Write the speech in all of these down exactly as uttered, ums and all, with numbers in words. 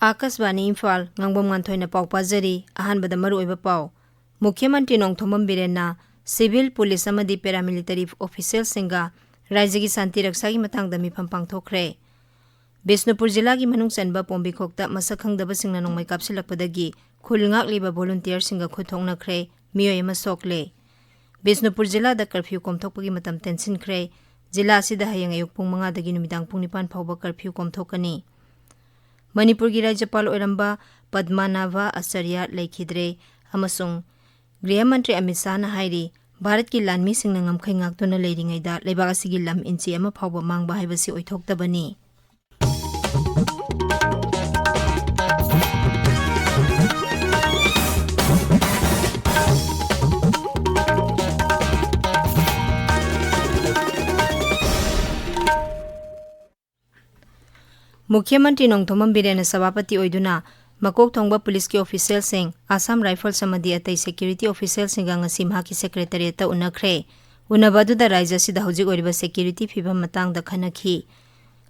ꯑꯥꯀꯥꯁꯕꯥꯅꯤ ꯏꯝꯐꯥꯜ, ꯉꯥꯡꯕꯝ ꯉꯥꯟꯊꯣꯏꯅ ꯄꯥꯎ ꯄꯥꯖꯔꯤ꯫ ꯑꯍꯥꯟꯕꯗ ꯃꯔꯨꯑꯣꯏꯕ ꯄꯥꯎ꯫ ꯃꯨꯈ꯭ꯌ ꯃꯟꯇ꯭ꯔꯤ ꯅꯣꯡꯊꯣꯝꯕꯝ ꯕꯤꯔꯦꯟꯅ civil, police ꯑꯃꯗꯤ paramilitary officialꯁꯤꯡꯒ ꯔꯥꯖ꯭ꯌꯒꯤ ꯁꯥꯟꯇꯤ ꯔꯛꯁꯥꯒꯤ ꯃꯇꯥꯡꯗ ꯃꯤꯐꯝ ꯄꯥꯡꯊꯣꯛꯈ꯭ꯔꯦ꯫ ꯕꯤꯁꯅꯨꯄꯨꯔ ꯖꯤꯂꯥꯒꯤ ꯃꯅꯨꯡ ꯆꯟꯕ ꯄꯣꯝꯕꯤꯈꯣꯛꯇ ꯃꯁꯛ ꯈꯪꯗꯕꯁꯤꯡꯅ ꯅꯣꯡꯃꯩ ꯀꯥꯞꯁꯤꯜꯂꯛꯄꯗꯒꯤ ꯈꯨꯜ ꯉꯥꯛꯂꯤꯕ volunteerꯁꯤꯡꯒ ꯈꯨꯠ ꯊꯣꯛꯅꯈ꯭ꯔꯦ, ꯃꯤꯑꯣꯏ ꯑꯃ ꯁꯣꯛꯂꯦ꯫ ꯕꯤꯁꯅꯨꯄꯨꯔ ꯖꯤꯂꯥꯗ curfew ꯀꯣꯝꯊꯣꯛꯄꯒꯤ ꯃꯇꯝ ꯇꯦꯟꯁꯤꯟꯈ꯭ꯔꯦ꯫ ꯖꯤꯂꯥ ꯑꯁꯤꯗ ꯍꯌꯦꯡ ꯑꯌꯨꯛ ꯄꯨꯡ ꯃꯉꯥꯗꯒꯤ ꯅꯨꯃꯤꯗꯥꯡ ꯄꯨꯡ ꯅꯤꯄꯥꯟ ꯐꯥꯎꯕ curfew ꯀꯣꯝꯊꯣꯛꯀꯅꯤ꯫ ꯃꯅꯤꯄꯨꯔꯒꯤ ꯔꯥꯖ꯭ꯌꯄꯥꯜ ꯑꯣꯏꯔꯝꯕ ꯄꯗꯃꯅꯥꯚ ꯑꯆꯥꯔꯌ ꯂꯩꯈꯤꯗ꯭ꯔꯦ ꯑꯃꯁꯨꯡ ꯒ꯭ꯔꯤꯍ ꯃꯟꯇ꯭ꯔꯤ ꯑꯃꯤꯠ ꯁꯥꯍꯅ ꯍꯥꯏꯔꯤ, ꯚꯥꯔꯠꯀꯤ ꯂꯥꯟꯃꯤꯁꯤꯡꯅ ꯉꯝꯈꯩ ꯉꯥꯛꯇꯨꯅ ꯂꯩꯔꯤꯉꯩꯗ ꯂꯩꯕꯥꯛ ꯑꯁꯤꯒꯤ ꯂꯝ ꯏꯟꯆꯤ ꯑꯃ ꯐꯥꯎꯕ ꯃꯥꯡꯕ ꯍꯥꯏꯕꯁꯤ ꯑꯣꯏꯊꯣꯛꯇꯕꯅꯤ꯫ ꯃꯨꯈ꯭ꯌ ꯃꯟꯇ꯭ꯔꯤ ꯅꯣꯡꯊꯣꯝꯕꯝ ꯕꯤꯔꯦꯟꯅ ꯁꯚꯥꯄꯇꯤ ꯑꯣꯏꯗꯨꯅ ꯃꯀꯣꯛ ꯊꯣꯡꯕ ꯄꯨꯂꯤꯁꯀꯤ officialꯁꯤꯡ, Assam Rifles ꯑꯃꯗꯤ ꯑꯇꯩ security officialꯁꯤꯡꯒ ꯉꯁꯤ ꯃꯍꯥꯛꯀꯤ secretariatꯇ ꯎꯅꯈ꯭ꯔꯦ꯫ ꯎꯅꯕ ꯑꯗꯨꯗ ꯔꯥꯖ꯭ꯌ ꯑꯁꯤꯗ ꯍꯧꯖꯤꯛ ꯑꯣꯏꯔꯤꯕ security ꯐꯤꯕꯝ ꯃꯇꯥꯡꯗ ꯈꯟꯅꯈꯤ꯫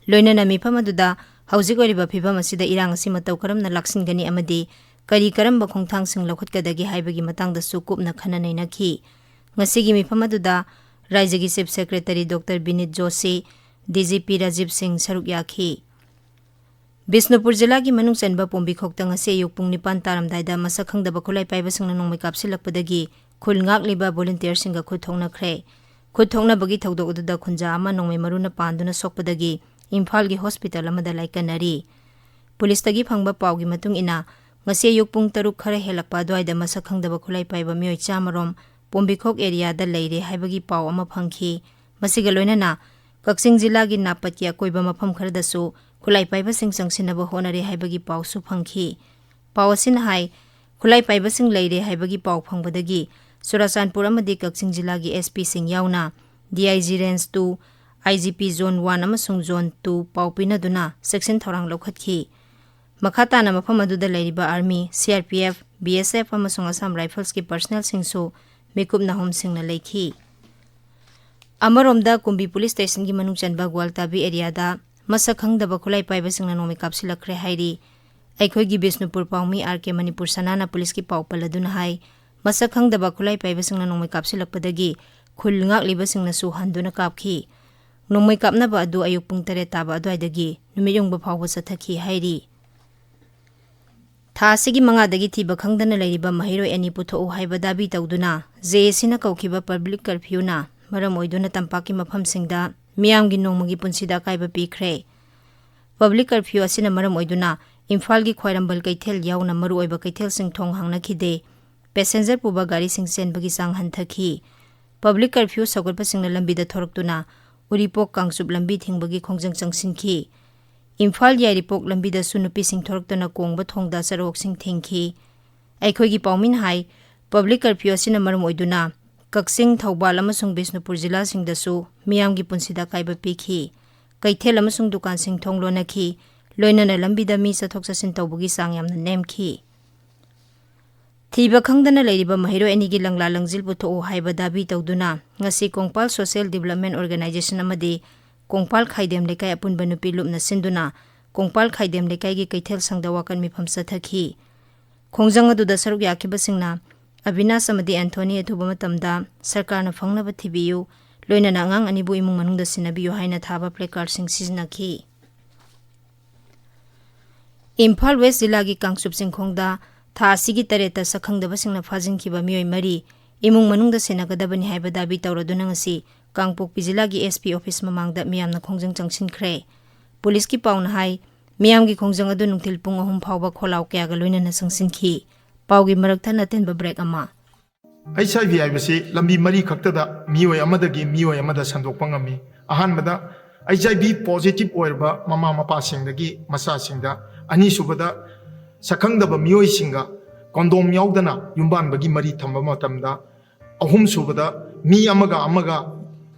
ꯂꯣꯏꯅꯅ ꯃꯤꯐꯝ ꯑꯗꯨꯗ ꯍꯧꯖꯤꯛ ꯑꯣꯏꯔꯤꯕ ꯐꯤꯕꯝ ꯑꯁꯤꯗ ꯏꯔꯥꯡ ꯑꯁꯤ ꯃꯇꯧ ꯀꯔꯝꯅ ꯂꯥꯛꯁꯤꯟꯒꯅꯤ ꯑꯃꯗꯤ ꯀꯔꯤ ꯀꯔꯝꯕ ꯈꯣꯡꯊꯥꯡꯁꯤꯡ ꯂꯧꯈꯠꯀꯗꯒꯦ ꯍꯥꯏꯕꯒꯤ ꯃꯇꯥꯡꯗꯁꯨ ꯀꯨꯞꯅ ꯈꯟꯅ ꯅꯩꯅꯈꯤ꯫ ꯉꯁꯤꯒꯤ ꯃꯤꯐꯝ ꯑꯗꯨꯗ ꯔꯥꯖ꯭ꯌꯒꯤ Chief Secretary Doctor ꯕꯤꯅꯤꯠ Joshi, DGP Rajiv ꯁꯤꯡ ꯁꯔꯨꯛ ꯌꯥꯈꯤ꯫ ꯕꯤꯁꯅꯨꯄꯨꯔ ꯖꯤꯂꯥꯒꯤ ꯃꯅꯨꯡ ꯆꯟꯕ ꯄꯣꯝꯕꯤꯈꯣꯛꯇ ꯉꯁꯤ ꯑꯌꯨꯛ ꯄꯨꯡ ꯅꯤꯄꯥꯟ ꯇꯥꯔꯝꯗꯥꯏꯗ ꯃꯁꯛ ꯈꯪꯗꯕ ꯈꯨꯠꯂꯥꯏ ꯄꯥꯏꯕꯁꯤꯡꯅ ꯅꯣꯡꯃꯩ ꯀꯥꯞꯁꯤꯜꯂꯛꯄꯗꯒꯤ ꯈꯨꯜ ꯉꯥꯛꯂꯤꯕ volunteerꯁꯤꯡꯒ ꯈꯨꯠ ꯊꯣꯛꯅꯈ꯭ꯔꯦ꯫ ꯈꯨꯠ ꯊꯣꯛꯅꯕꯒꯤ ꯊꯧꯗꯣꯛ ꯑꯗꯨꯗ ꯈꯨꯟꯖꯥ ꯑꯃ ꯅꯣꯡꯃꯩ ꯃꯔꯨꯅ ꯄꯥꯟꯗꯨꯅ ꯁꯣꯛꯄꯗꯒꯤ ꯏꯝꯐꯥꯜꯒꯤ hospital ꯑꯃꯗ ꯂꯥꯏꯀꯠꯅꯔꯤ꯫ ꯄꯨꯂꯤꯁꯇꯒꯤ ꯐꯪꯕ ꯄꯥꯎꯒꯤ ꯃꯇꯨꯡ ꯏꯟꯅ, ꯉꯁꯤ ꯑꯌꯨꯛ ꯄꯨꯡ ꯇꯔꯨꯛ ꯈꯔ ꯍꯦꯜꯂꯛꯄ ꯑꯗꯨꯋꯥꯏꯗ ꯃꯁꯛ ꯈꯪꯗꯕ ꯈꯨꯠꯂꯥꯏ ꯄꯥꯏꯕ ꯃꯤꯑꯣꯏ ꯆꯥꯝꯃ ꯔꯣꯝ ꯄꯣꯝꯕꯤꯈꯣꯛ areaꯗ ꯂꯩꯔꯦ ꯍꯥꯏꯕꯒꯤ ꯄꯥꯎ ꯑꯃ ꯐꯪꯈꯤ꯫ ꯃꯁꯤꯒ ꯂꯣꯏꯅꯅ ꯀꯛꯆꯤꯡ ꯖꯤꯂꯥꯒꯤ ꯅꯥꯄꯠꯀꯤ ꯑꯀꯣꯏꯕ ꯃꯐꯝ ꯈꯔꯗꯁꯨ ꯈꯨꯠꯂꯥꯏ ꯄꯥꯏꯕꯁꯤꯡ ꯆꯪꯁꯤꯟꯅꯕ ꯍꯣꯠꯅꯔꯦ ꯍꯥꯏꯕꯒꯤ ꯄꯥꯎꯁꯨ ꯐꯪꯈꯤ꯫ ꯄꯥꯎ ꯑꯁꯤꯅ ꯍꯥꯏ, ꯈꯨꯠꯂꯥꯏ ꯄꯥꯏꯕꯁꯤꯡ ꯂꯩꯔꯦ ꯍꯥꯏꯕꯒꯤ ꯄꯥꯎ ꯐꯪꯕꯗꯒꯤ ꯆꯨꯔꯥꯆꯥꯟꯄꯨꯔ ꯑꯃꯗꯤ ꯀꯛꯆꯤꯡ ꯖꯤꯂꯥꯒꯤ SPꯁꯤꯡ ꯌꯥꯎꯅ DIG Range two, IGP Zone one ꯑꯃꯁꯨꯡ Zone two ꯄꯥꯎ ꯄꯤꯅꯗꯨꯅ ꯆꯦꯛꯁꯤꯟ ꯊꯧꯔꯥꯡ ꯂꯧꯈꯠꯈꯤ꯫ ꯃꯈꯥ ꯇꯥꯅ ꯃꯐꯝ ꯑꯗꯨꯗ ꯂꯩꯔꯤꯕ Army, CRPF, BSF ꯑꯃꯁꯨꯡ Assam Riflesꯀꯤ personnelꯁꯤꯡꯁꯨ ꯃꯤꯀꯨꯞ ꯅꯥꯍꯨꯝꯁꯤꯡꯅ ꯂꯩꯈꯤ꯫ ꯑꯃꯔꯣꯝꯗ, ꯀꯨꯝꯕꯤ police stationꯒꯤ ꯃꯅꯨꯡ ꯆꯟꯕ ꯒ꯭ꯋꯥꯜꯇꯥꯕꯤ areaꯗ ꯃꯁꯛ ꯈꯪꯗꯕ ꯈꯨꯠꯂꯥꯏ ꯄꯥꯏꯕꯁꯤꯡꯅ ꯅꯣꯡꯃꯩ ꯀꯥꯞꯁꯤꯜꯂꯛꯈ꯭ꯔꯦ ꯍꯥꯏꯔꯤ꯫ ꯑꯩꯈꯣꯏꯒꯤ ꯕꯤꯁꯅꯨꯄꯨꯔ ꯄꯥꯎꯃꯤ ꯑꯥꯔ ꯀꯦ ꯃꯅꯤꯄꯨꯔ ꯁꯅꯥꯅ ꯄꯨꯂꯤꯁꯀꯤ ꯄꯥꯎ ꯄꯜꯂꯗꯨꯅ ꯍꯥꯏ, ꯃꯁꯛ ꯈꯪꯗꯕ ꯈꯨꯠꯂꯥꯏ ꯄꯥꯏꯕꯁꯤꯡꯅ ꯅꯣꯡꯃꯩ ꯀꯥꯞꯁꯤꯜꯂꯛꯄꯗꯒꯤ ꯈꯨꯜ ꯉꯥꯛꯂꯤꯕꯁꯤꯡꯅꯁꯨ ꯍꯟꯗꯨꯅ ꯀꯥꯞꯈꯤ꯫ ꯅꯣꯡꯃꯩ ꯀꯥꯞꯅꯕ ꯑꯗꯨ ꯑꯌꯨꯛ ꯄꯨꯡ ꯇꯔꯦꯠ ꯇꯥꯕ ꯑꯗꯨꯋꯥꯏꯗꯒꯤ ꯅꯨꯃꯤꯠ ꯌꯨꯡꯕ ꯐꯥꯎꯕ ꯆꯠꯊꯈꯤ ꯍꯥꯏꯔꯤ꯫ ꯊꯥ ꯑꯁꯤꯒꯤ ꯃꯉꯥꯗꯒꯤ ꯊꯤꯕ ꯈꯪꯗꯅ ꯂꯩꯔꯤꯕ ꯃꯍꯩꯔꯣꯏ ꯑꯅꯤ ꯄꯨꯊꯣꯛꯎ ꯍꯥꯏꯕ ꯗꯥꯕꯤ ꯇꯧꯗꯨꯅ ꯖꯦ ꯑꯦ ꯁꯤꯅ ꯀꯧꯈꯤꯕ ꯄꯕ꯭ꯂꯤꯛ ꯀꯔꯐ꯭ꯌꯨꯅ ꯃꯔꯝ ꯑꯣꯏꯗꯨꯅ ꯇꯝꯄꯥꯛꯀꯤ ꯃꯐꯝꯁꯤꯡꯗ ꯃꯤꯌꯥꯝꯒꯤ ꯅꯣꯡꯃꯒꯤ ꯄꯨꯟꯁꯤꯗ ꯑꯀꯥꯏꯕ ꯄꯤꯈ꯭ꯔꯦ꯫ ꯄꯕ꯭ꯂꯤꯛ ꯀꯔꯐ꯭ꯌꯨ ꯑꯁꯤꯅ ꯃꯔꯝ ꯑꯣꯏꯗꯨꯅ ꯏꯝꯐꯥꯜꯒꯤ ꯈ꯭ꯋꯥꯏꯔꯝꯕꯟ ꯀꯩꯊꯦꯜ ꯌꯥꯎꯅ ꯃꯔꯨꯑꯣꯏꯕ ꯀꯩꯊꯦꯜꯁꯤꯡ ꯊꯣꯡ ꯍꯥꯡꯅꯈꯤꯗꯦ꯫ ꯄꯦꯁꯦꯟꯖꯔ ꯄꯨꯕ ꯒꯥꯔꯤꯁꯤꯡ ꯆꯦꯟꯕꯒꯤ ꯆꯥꯡ ꯍꯟꯊꯈꯤ꯫ ꯄꯕ꯭ꯂꯤꯛ ꯀꯔꯐ꯭ꯌꯨ ꯁꯧꯒꯠꯄꯁꯤꯡꯅ ꯂꯝꯕꯤꯗ ꯊꯣꯔꯛꯇꯨꯅ ꯎꯔꯤꯄꯣꯛ ꯀꯥꯡꯆꯨꯞ ꯂꯝꯕꯤ ꯊꯤꯡꯕꯒꯤ ꯈꯣꯡꯖꯪ ꯆꯪꯁꯤꯟꯈꯤ꯫ ꯏꯝꯐꯥꯜ ꯌꯥꯏꯔꯤꯄꯣꯛ ꯂꯝꯕꯤꯗꯁꯨ ꯅꯨꯄꯤꯁꯤꯡ ꯊꯣꯔꯛꯇꯨꯅ ꯀꯣꯡꯕ ꯊꯣꯡꯗ ꯆꯔꯣꯛꯁꯤꯡ ꯊꯤꯡꯈꯤ꯫ ꯑꯩꯈꯣꯏꯒꯤ ꯄꯥꯎꯃꯤꯅ ꯍꯥꯏ, ꯄꯕ꯭ꯂꯤꯛ ꯀꯔꯐ꯭ꯌꯨ ꯑꯁꯤꯅ ꯃꯔꯝ ꯑꯣꯏꯗꯨꯅ ꯀꯛꯆꯤꯡ, ꯊꯧꯕꯥꯜ ꯑꯃꯁꯨꯡ ꯕꯤꯁꯅꯨꯄꯨꯔ ꯖꯤꯂꯥꯁꯤꯡꯗꯁꯨ ꯃꯤꯌꯥꯝꯒꯤ ꯄꯨꯟꯁꯤꯗ ꯑꯀꯥꯏꯕ ꯄꯤꯈꯤ꯫ ꯀꯩꯊꯦꯜ ꯑꯃꯁꯨꯡ ꯗꯨꯀꯥꯟꯁꯤꯡ ꯊꯣꯡ ꯂꯣꯟꯅꯈꯤ꯫ ꯂꯣꯏꯅꯅ ꯂꯝꯕꯤꯗ ꯃꯤ ꯆꯠꯊꯣꯛ ꯆꯠꯁꯤꯟ ꯇꯧꯕꯒꯤ ꯆꯥꯡ ꯌꯥꯝꯅ ꯅꯦꯝꯈꯤ꯫ ꯊꯤꯕ ꯈꯪꯗꯅ ꯂꯩꯔꯤꯕ ꯃꯍꯩꯔꯣꯏ ꯑꯅꯤꯒꯤ ꯂꯪꯂꯥ ꯂꯪꯖꯤꯜ ꯄꯨꯊꯣꯛꯎ ꯍꯥꯏꯕ ꯗꯥꯕꯤ ꯇꯧꯗꯨꯅ ꯉꯁꯤ ꯀꯣꯡꯄꯥꯜ ꯁꯣꯁꯤꯌꯦꯜ ꯗꯤꯕꯂꯞꯃꯦꯟ ꯑꯣꯔꯒꯅꯥꯏꯖꯦꯁꯟ ꯑꯃꯗꯤ ꯀꯣꯡꯄꯥꯜ ꯈꯥꯏꯗꯦꯝ ꯂꯩꯀꯥꯏ ꯑꯄꯨꯟꯕ ꯅꯨꯄꯤ ꯂꯨꯞꯅ ꯁꯤꯟꯗꯨꯅ ꯀꯣꯡꯄꯥꯜ ꯈꯥꯏꯗꯦꯝ ꯂꯩꯀꯥꯏꯒꯤ ꯀꯩꯊꯦꯜ ꯁꯪꯗ ꯋꯥꯀꯠ ꯃꯤꯐꯝ ꯆꯠꯊꯈꯤ꯫ ꯈꯣꯡꯖꯪ ꯑꯗꯨꯗ ꯁꯔꯨꯛ ꯌꯥꯈꯤꯕꯁꯤꯡꯅ ꯑꯕꯤꯅꯥꯁ ꯑꯃꯗꯤ ꯑꯦꯟꯊꯣꯅꯤ ꯑꯊꯨꯕ ꯃꯇꯝꯗ ꯁꯔꯀꯥꯔꯅ ꯐꯪꯅꯕ ꯊꯤꯕꯤꯌꯨ, ꯂꯣꯏꯅꯅ ꯑꯉꯥꯡ ꯑꯅꯤꯕꯨ ꯏꯃꯨꯡ ꯃꯅꯨꯡꯗ ꯁꯤꯟꯅꯕꯤꯌꯨ ꯍꯥꯏꯅ ꯊꯥꯕ placardꯁꯤꯡ ꯁꯤꯖꯤꯟꯅꯈꯤ꯫ ꯏꯝꯐꯥꯜ ꯋꯦꯁ ꯖꯤꯂꯥꯒꯤ ꯀꯥꯡꯆꯨꯞ ꯆꯤꯡꯈꯣꯡꯗ ꯊꯥ ꯑꯁꯤꯒꯤ ꯇꯔꯦꯠꯇ ꯁꯛꯈꯪꯗꯕꯁꯤꯡꯅ ꯐꯥꯖꯤꯟꯈꯤꯕ ꯃꯤꯑꯣꯏ ꯃꯔꯤ ꯏꯃꯨꯡ ꯃꯅꯨꯡꯗ ꯁꯦꯟꯅꯒꯗꯕꯅꯤ ꯍꯥꯏꯕ ꯗꯥꯕꯤ ꯇꯧꯔꯗꯨꯅ ꯉꯁꯤ ꯀꯥꯡꯄꯣꯛꯄꯤ ꯖꯤꯂꯥꯒꯤ ꯑꯦꯁ ꯄꯤ ꯑꯣꯐꯤꯁ ꯃꯃꯥꯡꯗ ꯃꯤꯌꯥꯝꯅ ꯈꯣꯡꯖꯪ ꯆꯪꯁꯤꯟꯈ꯭ꯔꯦ꯫ ꯄꯨꯂꯤꯁꯀꯤ ꯄꯥꯎꯅ ꯍꯥꯏ, ꯃꯤꯌꯥꯝꯒꯤ ꯈꯣꯡꯖꯪ ꯑꯗꯨ ꯅꯨꯡꯊꯤꯜ ꯄꯨꯡ ꯑꯍꯨꯝ ꯐꯥꯎꯕ ꯈꯣꯜꯂꯥꯎ ꯀꯌꯥꯒ ꯂꯣꯏꯅꯅ ꯆꯪꯁꯤꯟꯈꯤ꯫ ꯄꯥꯎꯒꯤ ꯃꯔꯛ ꯊꯠꯅ ꯑꯇꯦꯟꯕ break ꯑꯃ꯫ ꯑꯩꯆ ꯑꯥꯏ ꯚꯤ ꯍꯥꯏꯕꯁꯤ ꯂꯝꯕꯤ ꯃꯔꯤ ꯈꯛꯇꯗ ꯃꯤꯑꯣꯏ ꯑꯃꯗꯒꯤ ꯃꯤꯑꯣꯏ ꯑꯃꯗ ꯁꯟꯗꯣꯛꯄ ꯉꯝꯃꯤ꯫ ꯑꯍꯥꯟꯕꯗ, ꯑꯩꯆ ꯑꯥꯏ ꯚꯤ positive ꯑꯣꯏꯔꯕ ꯃꯃꯥ ꯃꯄꯥꯁꯤꯡꯗꯒꯤ ꯃꯆꯥꯁꯤꯡꯗ, ꯑꯅꯤꯁꯨꯕꯗ, ꯁꯛꯈꯪꯗꯕ ꯃꯤꯑꯣꯏꯁꯤꯡꯒ condom ꯌꯥꯎꯗꯅ ꯌꯨꯝꯕꯥꯟꯕꯒꯤ ꯃꯔꯤ ꯊꯝꯕ ꯃꯇꯝꯗ, ꯑꯍꯨꯝꯁꯨꯕꯗ, ꯃꯤ ꯑꯃꯒ ꯑꯃꯒ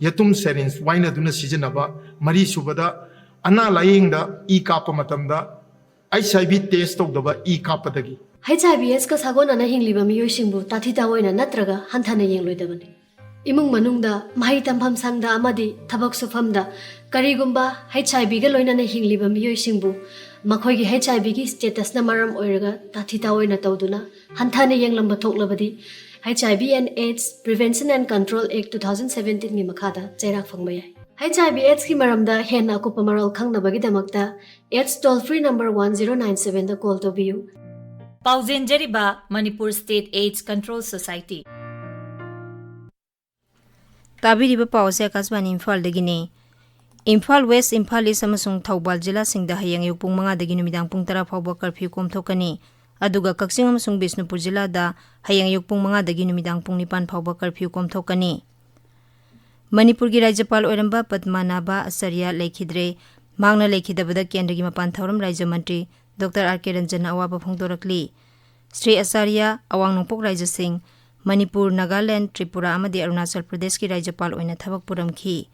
ꯌꯦꯇꯨꯝ syringe ꯋꯥꯏꯅꯗꯨꯅ ꯁꯤꯖꯤꯟꯅꯕ, ꯃꯔꯤꯁꯨꯕꯗ, ꯑꯅꯥ ꯂꯥꯌꯦꯡꯗ ꯏ ꯀꯥꯞꯄ ꯃꯇꯝꯗ ꯑꯩꯆ ꯑꯥꯏ ꯚꯤ test ꯇꯧꯗꯕ ꯏ ꯀꯥꯞꯄꯗꯒꯤ꯫ ꯑꯩꯆ ꯑꯥꯏ ꯚꯤ ꯑꯦꯁꯀ ꯁꯥꯒꯣꯟꯅꯅ ꯍꯤꯡꯂꯤꯕ ꯃꯤꯑꯣꯏꯁꯤꯡꯕꯨ ꯇꯥꯊꯤ ꯇꯥꯑꯣꯏꯅ ꯅꯠꯇ꯭ꯔꯒ ꯍꯟꯊꯅ ꯌꯦꯡꯂꯣꯏꯗꯕꯅꯤ꯫ ꯏꯃꯨꯡ ꯃꯅꯨꯡꯗ, ꯃꯍꯩ ꯇꯝꯐꯝ ꯁꯪꯗ ꯑꯃꯗꯤ ꯊꯕꯛ ꯁꯨꯐꯝꯗ ꯀꯔꯤꯒꯨꯝꯕ ꯑꯩꯆ ꯑꯥꯏ ꯚꯤꯒ ꯂꯣꯏꯅꯅ ꯍꯤꯡꯂꯤꯕ ꯃꯤꯑꯣꯏꯁꯤꯡꯕꯨ ꯃꯈꯣꯏꯒꯤ ꯍꯩꯆ ꯑꯥꯏ ꯚꯤꯒꯤ ꯁ꯭ꯇꯦꯇꯁꯅ ꯃꯔꯝ ꯑꯣꯏꯔꯒ ꯇꯥꯊꯤ ꯇꯥꯑꯣꯏꯅ ꯇꯧꯗꯨꯅ ꯍꯟꯊꯅ ꯌꯦꯡꯂꯝꯕ ꯊꯣꯛꯂꯕꯗꯤ, H I V and AIDS Prevention and Control Act two thousand seventeenꯒꯤ ꯃꯈꯥꯗ ꯆꯩꯔꯥꯛ ꯐꯪꯕ ꯌꯥꯏ꯫ H I V AIDSꯀꯤ ꯃꯔꯝꯗ ꯍꯦꯟꯅ ꯑꯀꯨꯞꯄ ꯃꯔꯣꯜ ꯈꯪꯅꯕꯒꯤꯗꯃꯛꯇ AIDS toll free number one zero nine sevenꯗ call ꯇꯧꯕꯤꯌꯨ꯫ ꯄꯥꯎꯖꯦꯟꯖꯔꯤꯕ Manipur state AIDS Control Society꯫ ꯇꯥꯕꯤꯔꯤꯕ ꯄꯥꯎ ꯑꯁꯤ ꯑꯀꯥꯁꯕꯥꯅꯤ ꯏꯝꯐꯥꯜꯗꯒꯤꯅꯤ꯫ ꯏꯝꯐꯥꯜ ꯋꯦꯁ, ꯏꯝꯐꯥꯜ ꯏꯁ ꯑꯃꯁꯨꯡ ꯊꯧꯕꯥꯜ ꯖꯤꯂꯥꯁꯤꯡꯗ ꯍꯌꯦꯡ ꯑꯌꯨꯛ ꯄꯨꯡ ꯃꯉꯥꯗꯒꯤ ꯅꯨꯃꯤꯗꯥꯡ ꯄꯨꯡ ꯇꯔꯥ ꯐꯥꯎꯕ ꯀꯔꯐ꯭ꯌꯨ ꯀꯣꯝꯊꯣꯛꯀꯅꯤ꯫ ꯑꯗꯨꯒ ꯀꯛꯆꯤꯡ ꯑꯃꯁꯨꯡ ꯕꯤꯁꯅꯨꯄꯨꯔ ꯖꯤꯂꯥꯗ ꯍꯌꯦꯡ ꯑꯌꯨꯛ ꯄꯨꯡ ꯃꯉꯥꯗꯒꯤ ꯅꯨꯃꯤꯗꯥꯡ ꯄꯨꯡ ꯅꯤꯄꯥꯟ ꯐꯥꯎꯕ ꯀꯔꯐ꯭ꯌꯨ ꯀꯣꯝꯊꯣꯛꯀꯅꯤ꯫ ꯃꯅꯤꯄꯨꯔꯒꯤ ꯔꯥꯖ꯭ꯌꯄꯥꯜ ꯑꯣꯏꯔꯝꯕ ꯄꯗꯃꯅꯥꯚ ꯑꯆꯥꯔꯌ ꯂꯩꯈꯤꯗ꯭ꯔꯦ꯫ ꯃꯍꯥꯛꯅ ꯂꯩꯈꯤꯗꯕꯗ ꯀꯦꯟꯗ꯭ꯔꯒꯤ ꯃꯄꯥꯟ ꯊꯧꯔꯝ ꯔꯥꯖ꯭ꯌ ꯃꯟꯇ꯭ꯔꯤ ꯗꯣꯛꯇꯔ ꯑꯥꯔ ꯀꯦ ꯔꯟꯖꯟꯅ ꯑꯋꯥꯕ ꯐꯣꯡꯗꯣꯔꯛꯂꯤ꯫ ꯁ꯭ꯔꯤ ꯑꯆꯥꯔꯌ ꯑꯋꯥꯡ ꯅꯣꯡꯄꯣꯛ ꯔꯥꯖ꯭ꯌꯁꯤꯡ ꯃꯅꯤꯄꯨꯔ, ꯅꯥꯒꯥꯂꯦꯟꯗ, ꯇ꯭ꯔꯤꯄꯨꯔꯥ ꯑꯃꯗꯤ ꯑꯔꯨꯅꯥꯆꯜ ꯄ꯭ꯔꯗꯦꯁꯀꯤ ꯔꯥꯖ꯭ꯌꯄꯥꯜ ꯑꯣꯏꯅ ꯊꯕꯛ ꯄꯨꯔꯝꯈꯤ꯫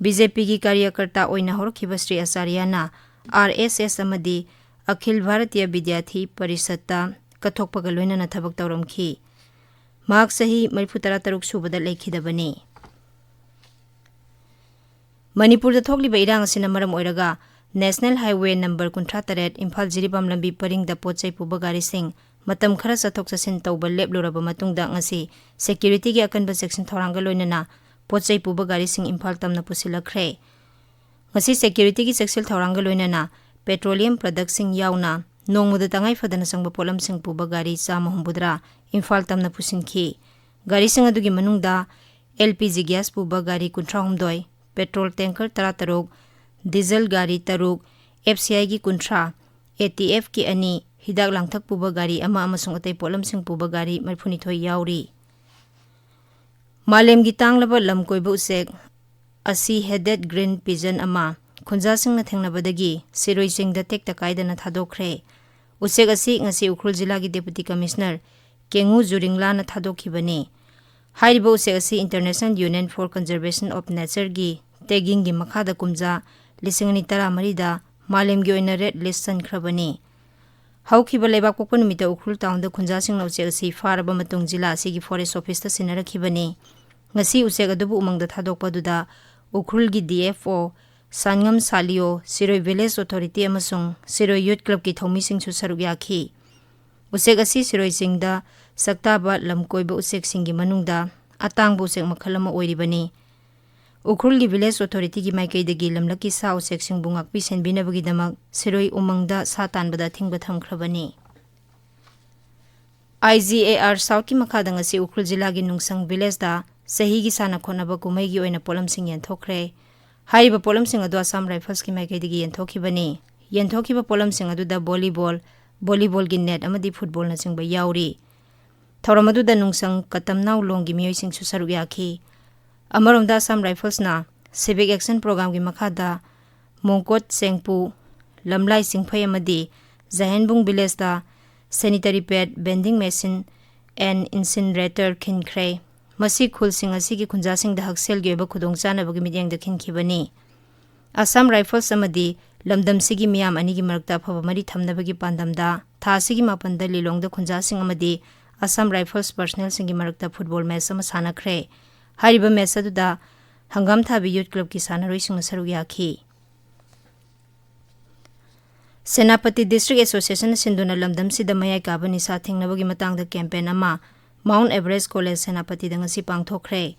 ꯕꯤ ꯖꯦ ꯄꯤꯒꯤ ꯀꯥꯔꯌꯀꯔꯇꯥ ꯑꯣꯏꯅ ꯍꯧꯔꯛꯈꯤꯕ ꯁ꯭ꯔꯤ ꯑꯆꯥꯔꯌꯅ ꯑꯥꯔ ꯑꯦꯁ ꯑꯦꯁ ꯑꯃꯗꯤ ꯑꯈꯤꯜ ꯚꯥꯔꯇꯤꯌ ꯕꯤꯗ꯭ꯌꯥꯊꯤ ꯄꯔꯤꯁꯠꯇ ꯀꯠꯊꯣꯛꯄꯒ ꯂꯣꯏꯅꯅ ꯊꯕꯛ ꯇꯧꯔꯝꯈꯤ꯫ ꯃꯍꯥꯛ ꯆꯍꯤ ꯃꯔꯤꯐꯨ ꯇꯔꯥ ꯇꯔꯨꯛ ꯁꯨꯕꯗ ꯂꯩꯈꯤꯗꯕꯅꯤ꯫ ꯃꯅꯤꯄꯨꯔꯗ ꯊꯣꯛꯂꯤꯕ ꯏꯔꯥꯡ ꯑꯁꯤꯅ ꯃꯔꯝ ꯑꯣꯏꯔꯒ National Highway number ꯀꯨꯟꯊ꯭ꯔꯥ ꯇꯔꯦꯠ ꯏꯝꯐꯥꯜ ꯖꯤꯔꯤꯕꯥꯝ ꯂꯝꯕꯤ ꯄꯔꯤꯡꯗ ꯄꯣꯠ ꯆꯩ ꯄꯨꯕ ꯒꯥꯔꯤꯁꯤꯡ ꯃꯇꯝ ꯈꯔ ꯆꯠꯊꯣꯛ ꯆꯠꯁꯤꯟ ꯇꯧꯕ ꯂꯦꯞꯂꯨꯔꯕ ꯃꯇꯨꯡꯗ ꯉꯁꯤ ꯁꯦꯀ꯭ꯌꯨꯔꯤꯇꯤꯒꯤ ꯑꯀꯟꯕ ꯆꯦꯛꯁꯤꯟ ꯊꯧꯔꯥꯡꯒ ꯂꯣꯏꯅꯅ ꯄꯣꯠ ꯆꯩ ꯄꯨꯕ ꯒꯥꯔꯤꯁꯤꯡ ꯏꯝꯐꯥꯜ ꯇꯝꯅ ꯄꯨꯁꯤꯜꯂꯛꯈ꯭ꯔꯦ꯫ ꯉꯁꯤ ꯁꯦꯀ꯭ꯌꯨꯔꯤꯇꯤꯒꯤ ꯆꯦꯛꯁꯤꯟ ꯊꯧꯔꯥꯡꯒ ꯂꯣꯏꯅꯅ petroleum productꯁꯤꯡ ꯌꯥꯎꯅ ꯅꯣꯡꯃꯗ ꯇꯉꯥꯏ ꯐꯗꯅ ꯆꯪꯕ ꯄꯣꯠꯂꯝꯁꯤꯡ ꯄꯨꯕ ꯒꯥꯔꯤ ꯆꯥꯝꯃ ꯍꯨꯝꯐꯨꯇꯔꯥ ꯏꯝꯐꯥꯜ ꯇꯝꯅ ꯄꯨꯁꯤꯟꯈꯤ꯫ ꯒꯥꯔꯤꯁꯤꯡ ꯑꯗꯨꯒꯤ ꯃꯅꯨꯡꯗ L P G gas ꯄꯨꯕ ꯒꯥꯔꯤ ꯀꯨꯟꯊ꯭ꯔꯥ ꯍꯨꯝꯗꯣꯏ, petrol tanker ꯇꯔꯥ ꯇꯔꯨꯛ, diesel ꯒꯥꯔꯤ ꯇꯔꯨꯛ, F C Iꯒꯤ ꯀꯨꯟꯊ꯭ꯔꯥ, A T Fꯀꯤ ꯑꯅꯤ, ꯍꯤꯗꯥꯛ ꯂꯥꯡꯊꯛ ꯄꯨꯕ ꯒꯥꯔꯤ ꯑꯃ ꯑꯃꯁꯨꯡ ꯑꯇꯩ ꯄꯣꯠꯂꯝꯁꯤꯡ ꯄꯨꯕ ꯒꯥꯔꯤ ꯃꯔꯤꯐꯨꯅꯤꯊꯣꯏ ꯌꯥꯎꯔꯤ꯫ ꯃꯥꯂꯦꯝꯒꯤ ꯇꯥꯡꯂꯕ ꯂꯝꯀꯣꯏꯕ ꯎꯆꯦꯛ ꯑꯁꯤ headed green pigeon ꯑꯃ ꯈꯨꯟꯖꯥꯁꯤꯡꯅ ꯊꯦꯡꯅꯕꯗꯒꯤ ꯁꯤꯔꯣꯏ ꯆꯤꯡꯗ ꯇꯦꯛꯇ ꯀꯥꯏꯗꯅ ꯊꯥꯗꯣꯛꯈ꯭ꯔꯦ꯫ ꯎꯆꯦꯛ ꯑꯁꯤ ꯉꯁꯤ ꯎꯈ꯭ꯔꯨꯜ ꯖꯤꯂꯥꯒꯤ Deputy Commissioner ꯀꯦꯉꯨ ꯖꯨꯔꯤꯡꯂꯥꯅ ꯊꯥꯗꯣꯛꯈꯤꯕꯅꯤ꯫ ꯍꯥꯏꯔꯤꯕ ꯎꯆꯦꯛ ꯑꯁꯤ International Union for Conservation of Natureꯒꯤ taggingꯒꯤ ꯃꯈꯥꯗ ꯀꯨꯝꯖꯥ ꯂꯤꯁꯤꯡ ꯑꯅꯤ ꯇꯔꯥꯃꯔꯤꯗ ꯃꯥꯂꯦꯝꯒꯤ ꯑꯣꯏꯅ red list ꯆꯟꯈ꯭ꯔꯕꯅꯤ꯫ ꯍꯧꯈꯤꯕ ꯂꯩꯕꯥꯛꯄꯣꯛꯄ ꯅꯨꯃꯤꯠꯇ ꯎꯈ꯭ꯔꯨꯜ townꯗ ꯈꯨꯟꯖꯥꯁꯤꯡꯅ ꯎꯆꯦꯛ ꯑꯁꯤ ꯐꯥꯔꯕ ꯃꯇꯨꯡ ꯖꯤꯂꯥ ꯑꯁꯤꯒꯤ forest officeꯇ ꯁꯤꯟꯅꯔꯛꯈꯤꯕꯅꯤ꯫ ꯉꯁꯤ ꯎꯆꯦꯛ ꯑꯗꯨꯕꯨ ꯎꯃꯪꯗ ꯊꯥꯗꯣꯛꯄ ꯑꯗꯨꯗ ꯎꯈ꯭ꯔꯨꯜꯒꯤ D F O ꯁꯥꯟꯉꯝ ꯁꯥꯂꯤꯌꯣ, ꯁꯤꯔꯣꯏ ꯚꯤꯂꯦꯖ ꯑꯣꯊꯣꯔꯤꯇꯤ ꯑꯃꯁꯨꯡ ꯁꯤꯔꯣꯏ ꯌꯨꯠ ꯀ꯭ꯂꯕꯀꯤ ꯊꯧꯃꯤꯁꯤꯡꯁꯨ ꯁꯔꯨꯛ ꯌꯥꯈꯤ꯫ ꯎꯆꯦꯛ ꯑꯁꯤ ꯁꯤꯔꯣꯏꯁꯤꯡꯗ ꯁꯛꯇꯥꯕ ꯂꯝꯀꯣꯏꯕ ꯎꯆꯦꯛꯁꯤꯡꯒꯤ ꯃꯅꯨꯡꯗ ꯑꯇꯥꯡꯕ ꯎꯆꯦꯛ ꯃꯈꯜ ꯑꯃ ꯑꯣꯏꯔꯤꯕꯅꯤ꯫ ꯎꯈ꯭ꯔꯨꯜꯒꯤ ꯚꯤꯂꯦꯖ ꯑꯣꯊꯣꯔꯤꯇꯤꯒꯤ ꯃꯥꯏꯀꯩꯗꯒꯤ ꯂꯝꯂꯛꯀꯤ ꯁꯥ ꯎꯆꯦꯛꯁꯤꯡꯕꯨ ꯉꯥꯛꯄꯤ ꯁꯦꯟꯕꯤꯅꯕꯒꯤꯗꯃꯛ ꯁꯤꯔꯣꯏ ꯎꯃꯪꯗ ꯁꯥ ꯇꯥꯟꯕꯗ ꯑꯊꯤꯡꯕ ꯊꯝꯈ꯭ꯔꯕꯅꯤ꯫ ꯑꯥꯏ ꯖꯤ ꯑꯦ ꯑꯥꯔ ꯁꯥꯎꯠꯀꯤ ꯃꯈꯥꯗ ꯉꯁꯤ ꯎꯈ꯭ꯔꯨꯜ ꯖꯤꯂꯥꯒꯤ ꯅꯨꯡꯁꯪ ꯚꯤꯂꯦꯖꯇ ꯆꯍꯤꯒꯤ ꯁꯥꯟꯅ ꯈꯣꯠꯅꯕ ꯀꯨꯝꯍꯩꯒꯤ ꯑꯣꯏꯅ ꯄꯣꯠꯂꯝꯁꯤꯡ ꯌꯦꯟꯊꯣꯛꯈ꯭ꯔꯦ꯫ ꯍꯥꯏꯔꯤꯕ ꯄꯣꯠꯂꯝꯁꯤꯡ ꯑꯗꯨ ꯑꯁꯥꯝ ꯔꯥꯏꯐꯜꯁꯀꯤ ꯃꯥꯏꯀꯩꯗꯒꯤ ꯌꯦꯟꯊꯣꯛꯈꯤꯕꯅꯤ꯫ ꯌꯦꯟꯊꯣꯛꯈꯤꯕ ꯄꯣꯠꯂꯝꯁꯤꯡ ꯑꯗꯨꯗ ꯚꯣꯂꯤꯕꯣꯜ, ꯚꯣꯂꯤꯕꯣꯜꯒꯤ ꯅꯦꯠ ꯑꯃꯗꯤ ꯐꯨꯠꯕꯣꯜꯅꯆꯤꯡꯕ ꯌꯥꯎꯔꯤ꯫ ꯊꯧꯔꯝ ꯑꯗꯨꯗ ꯅꯨꯡꯁꯪ ꯀꯇꯝꯅꯥꯎ ꯂꯣꯡꯒꯤ ꯃꯤꯑꯣꯏꯁꯤꯡꯁꯨ ꯁꯔꯨꯛ ꯌꯥꯈꯤ꯫ ꯑꯃꯔꯣꯝꯗ ꯑꯁꯥꯝ ꯔꯥꯏꯐꯜꯁꯅ ꯁꯤꯚꯤꯛ ꯑꯦꯛꯁꯟ ꯄ꯭ꯔꯣꯒ꯭ꯔꯥꯝꯒꯤ ꯃꯈꯥꯗ ꯃꯣꯡꯀꯣꯠ ꯆꯦꯡꯄꯨ, ꯂꯝꯂꯥꯏ ꯆꯤꯡꯐꯩ ꯑꯃꯗꯤ ꯖꯍꯦꯟꯕꯨꯡ ꯚꯤꯂꯦꯖꯇ ꯁꯦꯅꯤꯇꯔꯤ ꯄꯦꯗ, ꯚꯦꯟꯗꯤꯡ ꯃꯦꯁꯤꯟ ꯑꯦꯟ ꯏꯟꯁꯤꯟꯔꯦꯇꯔ ꯈꯤꯟꯈ꯭ꯔꯦ꯫ ꯃꯁꯤ ꯈꯨꯜꯁꯤꯡ ꯑꯁꯤꯒꯤ ꯈꯨꯟꯖꯥꯁꯤꯡꯗ ꯍꯛꯁꯦꯜꯒꯤ ꯑꯣꯏꯕ ꯈꯨꯗꯣꯡꯆꯥꯅꯕꯒꯤ ꯃꯤꯠꯌꯦꯡꯗ ꯈꯤꯟꯈꯤꯕꯅꯤ꯫ ꯑꯁꯥꯝ ꯔꯥꯏꯐꯜꯁ ꯑꯃꯗꯤ ꯂꯝꯗꯝꯁꯤꯒꯤ ꯃꯤꯌꯥꯝ ꯑꯅꯤꯒꯤ ꯃꯔꯛꯇ ꯑꯐꯕ ꯃꯔꯤ ꯊꯝꯅꯕꯒꯤ ꯄꯥꯟꯗꯝꯗ ꯊꯥ ꯑꯁꯤꯒꯤ ꯃꯥꯄꯟꯗ ꯂꯤꯂꯣꯡꯗ ꯈꯨꯟꯖꯥꯁꯤꯡ ꯑꯃꯗꯤ ꯑꯁꯥꯝ ꯔꯥꯏꯐꯜꯁ ꯄꯔꯁꯅꯦꯜꯁꯤꯡꯒꯤ ꯃꯔꯛꯇ ꯐꯨꯠꯕꯣꯜ ꯃꯦꯠꯆ ꯑꯃ ꯁꯥꯟꯅꯈ꯭ꯔꯦ꯫ ꯍꯥꯏꯔꯤꯕ ꯃꯦꯠꯆ ꯑꯗꯨꯗ ꯍꯪꯒꯥꯝ ꯊꯥꯕꯤ ꯌꯨꯠ ꯀ꯭ꯂꯕꯀꯤ ꯁꯥꯟꯅꯔꯣꯏꯁꯤꯡꯅ ꯁꯔꯨꯛ ꯌꯥꯈꯤ꯫ ꯁꯦꯅꯥꯄꯇꯤ ꯗꯤꯁꯇ꯭ꯔꯤꯛ ꯑꯦꯁꯣꯁꯤꯌꯦꯁꯟꯅ ꯁꯤꯟꯗꯨꯅ ꯂꯝꯗꯝꯁꯤꯗ ꯃꯌꯥꯏ ꯀꯥꯕ ꯅꯤꯁꯥ ꯊꯤꯡꯅꯕꯒꯤ ꯃꯇꯥꯡꯗ ꯀꯦꯝꯄꯦꯟ ꯑꯃ ꯃꯥꯎꯟꯠ ꯑꯦꯚꯔꯦꯁ ꯀꯣꯂꯦꯖ ꯁꯦꯅꯥꯄꯇꯤꯗ ꯉꯁꯤ ꯄꯥꯡꯊꯣꯛꯈ꯭ꯔꯦ꯫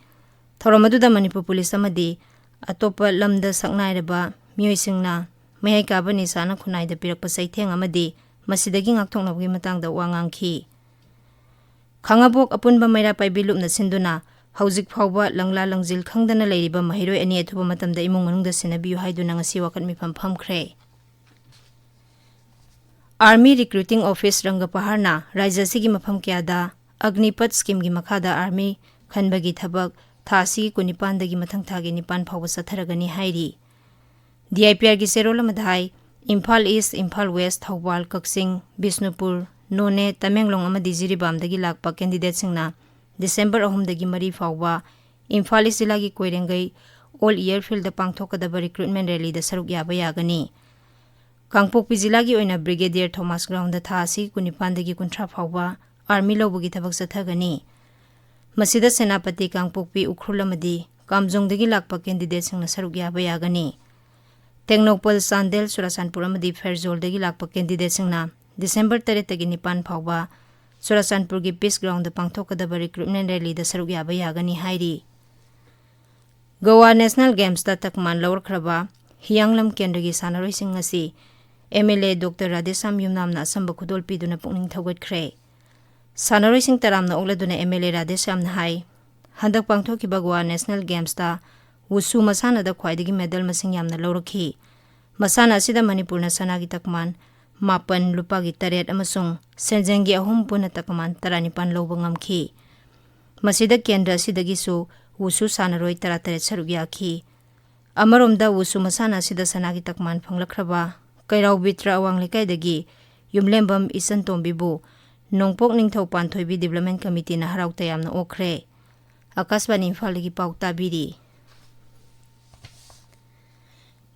ꯊꯧꯔꯝ ꯑꯗꯨꯗ ꯃꯅꯤꯄꯨꯔ ꯄꯨꯂꯤꯁ ꯑꯃꯗꯤ ꯑꯇꯣꯞꯄ ꯂꯝꯗ ꯁꯛꯅꯥꯏꯔꯕ ꯃꯤꯑꯣꯏꯁꯤꯡꯅ ꯃꯌꯥꯏ ꯀꯥꯕ ꯅꯤꯁꯥꯅ ꯈꯨꯟꯅꯥꯏꯗ ꯄꯤꯔꯛꯄ ꯆꯩꯊꯦꯡ ꯑꯃꯗꯤ ꯃꯁꯤꯗꯒꯤ ꯉꯥꯛꯊꯣꯛꯅꯕꯒꯤ ꯃꯇꯥꯡꯗ ꯋꯥ ꯉꯥꯡꯈꯤ꯫ ꯈꯥꯉꯕꯣꯛ ꯑꯄꯨꯟꯕ ꯃꯩꯔꯥ ꯄꯥꯏꯕꯤ ꯂꯨꯞꯅ ꯁꯤꯟꯗꯨꯅ ꯍꯧꯖꯤꯛ ꯐꯥꯎꯕ ꯂꯪꯂꯥ ꯂꯪꯖꯤꯜ ꯈꯪꯗꯅ ꯂꯩꯔꯤꯕ ꯃꯍꯩꯔꯣꯏ ꯑꯅꯤ ꯑꯊꯨꯕ ꯃꯇꯝꯗ ꯏꯃꯨꯡ ꯃꯅꯨꯡꯗ ꯁꯤꯟꯅꯕꯤꯌꯨ ꯍꯥꯏꯗꯨꯅ ꯉꯁꯤ ꯋꯥꯀꯠ ꯃꯤꯐꯝ ꯐꯝꯈ꯭ꯔꯦ꯫ ꯑꯥꯔꯃꯤ ꯔꯤꯀ꯭ꯔꯨꯇꯤꯡ ꯑꯣꯐꯤꯁ ꯔꯪꯒꯄꯍꯥꯔꯅ ꯔꯥꯖ꯭ꯌ ꯑꯁꯤꯒꯤ ꯃꯐꯝ ꯀꯌꯥꯗ ꯑꯒꯅꯤꯄꯊ ꯁ꯭ꯀꯤꯝꯒꯤ ꯃꯈꯥꯗ ꯑꯥꯔꯃꯤ ꯈꯟꯕꯒꯤ ꯊꯕꯛ ꯊꯥ ꯑꯁꯤꯒꯤ ꯀꯨꯟꯅꯤꯄꯥꯟꯗꯒꯤ ꯃꯊꯪ ꯊꯥꯒꯤ ꯅꯤꯄꯥꯟ ꯐꯥꯎꯕ ꯆꯠꯊꯔꯒꯅꯤ ꯍꯥꯏꯔꯤ꯫ ꯗꯤ ꯑꯥꯏ ꯄꯤ ꯑꯥꯔꯒꯤ ꯆꯦꯔꯣꯜ ꯑꯃꯗ ꯍꯥꯏ, ꯏꯝꯐꯥꯜ ꯏꯁ, ꯏꯝꯐꯥꯜ ꯋꯦꯁ, ꯊꯧꯕꯥꯜ, ꯀꯛꯆꯤꯡ, ꯕꯤꯁꯅꯨꯄꯨꯔ, ꯅꯣꯅꯦ, ꯇꯃꯦꯡꯂꯣꯡ ꯑꯃꯗꯤ ꯖꯤꯔꯤꯕꯥꯝꯗꯒꯤ ꯂꯥꯛꯄ ꯀꯦꯟꯗꯤꯗꯦꯠꯁꯤꯡꯅ ꯗꯤꯁꯦꯝꯕꯔ ꯑꯍꯨꯝꯗꯒꯤ ꯃꯔꯤ ꯐꯥꯎꯕ ꯏꯝꯐꯥꯜ ꯏꯁ ꯖꯤꯂꯥꯒꯤ ꯀꯣꯏꯔꯦꯡꯒꯩ ꯑꯣꯜ ꯏꯌꯔꯐꯤꯜꯗ ꯄꯥꯡꯊꯣꯛꯀꯗꯕ ꯔꯤꯀ꯭ꯔꯨꯠꯃꯦꯟ ꯔꯦꯂꯤꯗ ꯁꯔꯨꯛ ꯌꯥꯕ ꯌꯥꯒꯅꯤ꯫ ꯀꯥꯡꯄꯣꯛꯄꯤ ꯖꯤꯂꯥꯒꯤ ꯑꯣꯏꯅ ꯕ꯭ꯔꯤꯒꯦꯗꯤꯌꯔ ꯊꯣꯃꯥꯁ ꯒ꯭ꯔꯥꯎꯟꯗ ꯊꯥ ꯑꯁꯤꯒꯤ ꯀꯨꯟꯅꯤꯄꯥꯟꯗꯒꯤ ꯀꯨꯟꯊ꯭ꯔꯥ ꯐꯥꯎꯕ ꯑꯥꯔꯃꯤ ꯂꯧꯕꯒꯤ ꯊꯕꯛ ꯆꯠꯊꯒꯅꯤ꯫ ꯃꯁꯤꯗ ꯁꯦꯅꯥꯄꯇꯤ, ꯀꯥꯡꯄꯣꯛꯄꯤ, ꯎꯈ꯭ꯔꯨꯜ ꯑꯃꯗꯤ ꯀꯥꯝꯖꯣꯡꯗꯒꯤ ꯂꯥꯛꯄ ꯀꯦꯟꯗꯤꯗꯦꯠꯁꯤꯡꯅ ꯁꯔꯨꯛ ꯌꯥꯕ ꯌꯥꯒꯅꯤ꯫ ꯇꯦꯡꯅꯧꯄꯜ, ꯆꯥꯟꯗꯦꯜ, ꯆꯨꯔꯥꯆꯥꯟꯄꯨꯔ ꯑꯃꯗꯤ ꯐꯦꯔꯖꯣꯜꯗꯒꯤ ꯂꯥꯛꯄ candidateꯁꯤꯡꯅ December ꯇꯔꯦꯠꯇꯒꯤ ꯅꯤꯄꯥꯟ ꯐꯥꯎꯕ ꯆꯨꯔꯥꯆꯥꯟꯄꯨꯔꯒꯤ Peace Groundꯗ ꯄꯥꯡꯊꯣꯛꯀꯗꯕ recruitment rallyꯗ ꯁꯔꯨꯛ ꯌꯥꯕ ꯌꯥꯒꯅꯤ ꯍꯥꯏꯔꯤ꯫ ꯒꯣꯋꯥ National Gamesꯇ ꯇꯛꯃꯥꯟ ꯂꯧꯔꯛꯈ꯭ꯔꯕ ꯍꯤꯌꯥꯡꯂꯝ ꯀꯦꯟꯗ꯭ꯔꯒꯤ ꯁꯥꯟꯅꯔꯣꯏꯁꯤꯡ ꯑꯁꯤ MLA Doctor ꯔꯥꯙꯦꯁ꯭ꯌꯥꯝ ꯌꯨꯝꯅꯥꯝꯅ ꯑꯆꯝꯕ ꯈꯨꯗꯣꯜ ꯄꯤꯗꯨꯅ ꯄꯨꯛꯅꯤꯡ ꯊꯧꯒꯠꯈ꯭ꯔꯦ꯫ ꯁꯥꯟꯅꯔꯣꯏꯁꯤꯡ ꯇꯔꯥꯝꯅ ꯑꯣꯛꯂꯗꯨꯅ MLA ꯔꯥꯙꯦꯁ꯭ꯌꯥꯝꯅ ꯍꯥꯏ, ꯍꯟꯗꯛ ꯄꯥꯡꯊꯣꯛꯈꯤꯕ ꯒꯣꯋꯥ National Gamesꯇ ꯋꯨꯁꯨ ꯃꯁꯥꯟꯅꯗ ꯈ꯭ꯋꯥꯏꯗꯒꯤ medal ꯃꯁꯤꯡ ꯌꯥꯝꯅ ꯂꯧꯔꯛꯈꯤ꯫ ꯃꯁꯥꯟꯅ ꯑꯁꯤꯗ ꯃꯅꯤꯄꯨꯔꯅ ꯁꯅꯥꯒꯤ ꯇꯛꯃꯥꯟ ꯃꯥꯄꯟ, ꯂꯨꯄꯥꯒꯤ ꯇꯔꯦꯠ ꯑꯃꯁꯨꯡ ꯁꯦꯟꯖꯦꯡꯒꯤ ꯑꯍꯨꯝ, ꯄꯨꯟꯅ ꯇꯛꯃꯥꯟ ꯇꯔꯥꯅꯤꯄꯥꯟ ꯂꯧꯕ ꯉꯝꯈꯤ꯫ ꯃꯁꯤꯗ ꯀꯦꯟꯗ꯭ꯔ ꯑꯁꯤꯗꯒꯤꯁꯨ ꯋꯨꯁꯨ ꯁꯥꯟꯅꯔꯣꯏ ꯇꯔꯥꯇꯔꯦꯠ ꯁꯔꯨꯛ ꯌꯥꯈꯤ꯫ ꯑꯃꯔꯣꯝꯗ ꯋꯨꯁꯨ ꯃꯁꯥꯟꯅ ꯑꯁꯤꯗ ꯁꯅꯥꯒꯤ ꯇꯛꯃꯥꯟ ꯐꯪꯂꯛꯈ꯭ꯔꯕ ꯀꯩꯔꯥꯎ ꯕꯤꯇ꯭ꯔ ꯑꯋꯥꯡ ꯂꯩꯀꯥꯏꯗꯒꯤ ꯌꯨꯝꯂꯦꯝꯕꯝ ꯏꯆꯟ ꯇꯣꯝꯕꯤꯕꯨ ꯅꯣꯡꯄꯣꯛ ꯅꯤꯡꯊꯧ ꯄꯥꯟꯊꯣꯏꯕꯤ Development Committeeꯅ ꯍꯔꯥꯎ ꯇꯌꯥꯝꯅ ꯑꯣꯛꯈ꯭ꯔꯦ꯫ ꯑꯀꯥꯁꯕꯥꯅꯤ ꯏꯝꯐꯥꯜꯗꯒꯤ ꯄꯥꯎ ꯇꯥꯕꯤꯔꯤ꯫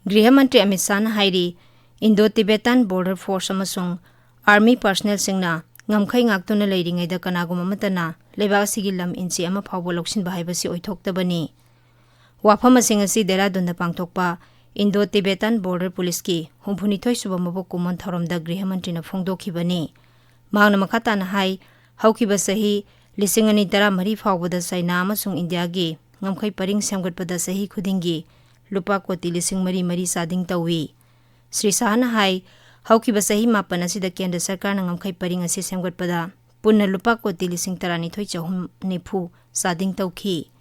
ꯒ꯭ꯔꯤꯍ ꯃꯟꯇ꯭ꯔꯤ ꯑꯃꯤꯠ ꯁꯥꯍꯅ ꯍꯥꯏꯔꯤ, Indo Tibetan Border Force ꯑꯃꯁꯨꯡ Army personnelꯁꯤꯡꯅ ꯉꯝꯈꯩ ꯉꯥꯛꯇꯨꯅ ꯂꯩꯔꯤꯉꯩꯗ ꯀꯅꯥꯒꯨꯝꯕ ꯑꯃꯠꯇꯅ ꯂꯩꯕꯥꯛ ꯑꯁꯤꯒꯤ ꯂꯝ inch ꯑꯃ ꯐꯥꯎꯕ ꯂꯧꯁꯤꯟꯕ ꯍꯥꯏꯕꯁꯤ ꯑꯣꯏꯊꯣꯛꯇꯕꯅꯤ꯫ ꯋꯥꯐꯝꯁꯤꯡ ꯑꯁꯤ ꯗꯦꯔꯥꯗꯨꯟꯗ ꯄꯥꯡꯊꯣꯛꯄ Indo Tibetan Border Policeꯀꯤ ꯍꯨꯝꯐꯨꯅꯤꯊꯣꯏ ꯁꯨꯕ ꯃꯄꯣꯛ ꯀꯨꯝꯑꯣꯟ ꯊꯧꯔꯝꯗ ꯒ꯭ꯔꯤꯍ ꯃꯟꯇ꯭ꯔꯤꯅ ꯐꯣꯡꯗꯣꯛꯈꯤꯕꯅꯤ꯫ ꯃꯍꯥꯛꯅ ꯃꯈꯥ ꯇꯥꯅ ꯍꯥꯏ, ꯍꯧꯈꯤꯕ ꯆꯍꯤ ꯂꯤꯁꯤꯡ ꯑꯅꯤ ꯇꯔꯥꯃꯔꯤ ꯐꯥꯎꯕꯗ ꯆꯥꯏꯅꯥ ꯑꯃꯁꯨꯡ ꯏꯟꯗꯤꯌꯥꯒꯤ ꯉꯝꯈꯩ ꯄꯔꯤꯡ ꯁꯦꯝꯒꯠꯄꯗ ꯆꯍꯤ ꯈꯨꯗꯤꯡꯒꯤ ꯂꯨꯄꯥ ꯀꯣꯇꯤ ꯂꯤꯁꯤꯡ ꯃꯔꯤ ꯃꯔꯤ ꯆꯥꯗꯤꯡ ꯇꯧꯏ꯫ ꯁ꯭ꯔꯤ ꯁꯥꯍꯅ ꯍꯥꯏ, ꯍꯧꯈꯤꯕ ꯆꯍꯤ ꯃꯥꯄꯟ ꯑꯁꯤꯗ ꯀꯦꯟꯗ꯭ꯔ ꯁꯔꯀꯥꯔꯅ ꯉꯝꯈꯩ ꯄꯔꯤꯡ ꯑꯁꯤ ꯁꯦꯝꯒꯠꯄꯗ ꯄꯨꯟꯅ ꯂꯨꯄꯥ ꯀꯣꯇꯤ ꯂꯤꯁꯤꯡ ꯇꯔꯥꯅꯤꯊꯣꯏ ꯆꯍꯨꯝ ꯅꯤꯐꯨ ꯆꯥꯗꯤꯡ ꯇꯧꯈꯤ꯫